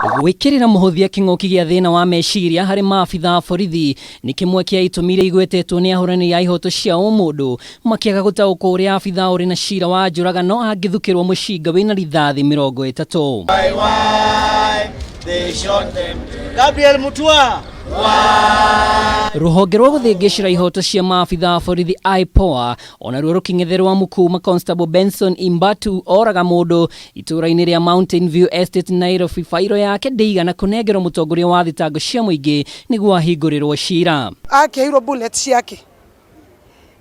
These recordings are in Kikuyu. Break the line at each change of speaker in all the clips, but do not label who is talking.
Gwĩkĩrĩra mũhũthia kĩng'ũki gĩa thĩna wa meciria harĩ maabitha a borithi nĩ kĩmwe kĩa itũmi iria igwetetwo nĩ ahũranĩri a ihoto cia ũmũndũ makĩaga gũtaũkwo ũrĩa abitha ũrĩ na cira wa njũragano angĩthukĩrwo mũcinga wĩna rithathi 30.
Gabriel Mutua.
Rũhonge rwa gũthĩngĩcĩra ihoto cia maabitha a borithi IPOA onaruo rũkĩng'etherwo amu kuma Constable Benson Imbatu oraga mũndũ itũũra-inĩ rĩa Mountain View Estate Nairobi bairo yake ndĩigana kũnengerwo mũtongoria wa thitango cia mũingĩ nĩguo ahingũrĩrwo cira.
Akĩheirwo bullet ciake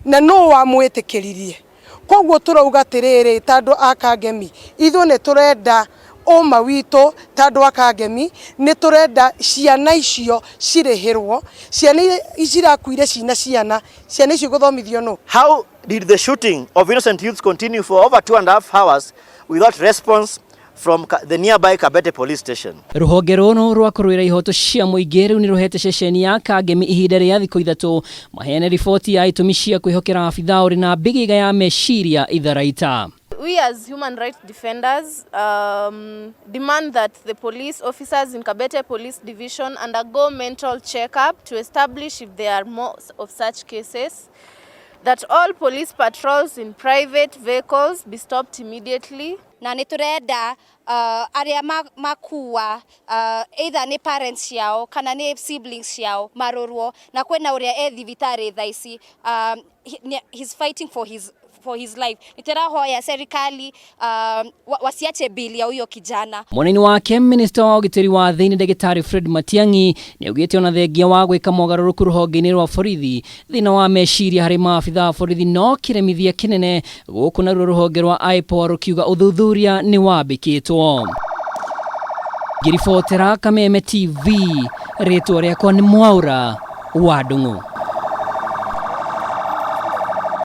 na nũ wamwĩtĩkĩririe? Koguo tũrauga atĩrĩrĩ, ta andũ a Kangemi, ithuĩ nĩ tũrenda ũma witũ ta andũ a Kangemi, nĩ tũrenda ciana icio cirĩhĩrwo, ciana iria cirakuire cina ciana, ciana icio igũthomithio nũ?
How did the shooting of innocent youths continue for over 2.5 hours without response from the nearby Kabete police station?
Rũhonge rũrũ rwa kũrũĩra ihoto cia mũingĩ rĩu nĩ rũhete ceceni ya Kangemi ihinda rĩa thikũ 3 maheane riboti ya itũmi cia kwĩhokera abitha ũrĩ na mbĩgĩga ya meciria itharaita.
We as human rights defenders demand that the police officers in Kabete Police Division undergo mental checkup to establish if there are more of such cases, that all police patrols in private vehicles be stopped immediately.
Na nĩ tũrenda arĩa makua either nĩ parents ciao kana nĩ siblings ciao marorwo, na kwĩna ũrĩa e thibitarĩ thaa ici, he's fighting for his life. Nĩtũrahoya serikali wasiache bili ya huyo kijana.
Mwena-inĩ wake, minista wa ũgitĩri wa thĩinĩ ndagĩtarĩ Fred Matiang'i nĩ augĩte ona thengia wa gwĩka mogarũrũku rũhonge-inĩ rwa borithi, thĩna wa meciria harĩ maabitha a borithi no kĩremithia kĩnene gũkũ, naruo rũhonge rwa IPOA rũkiuga ũthuthuria nĩ wambĩkĩtwo. Ngĩribotera Kameme TV, rĩtwa rĩakwa nĩ Mwaũra wa Ndung'u.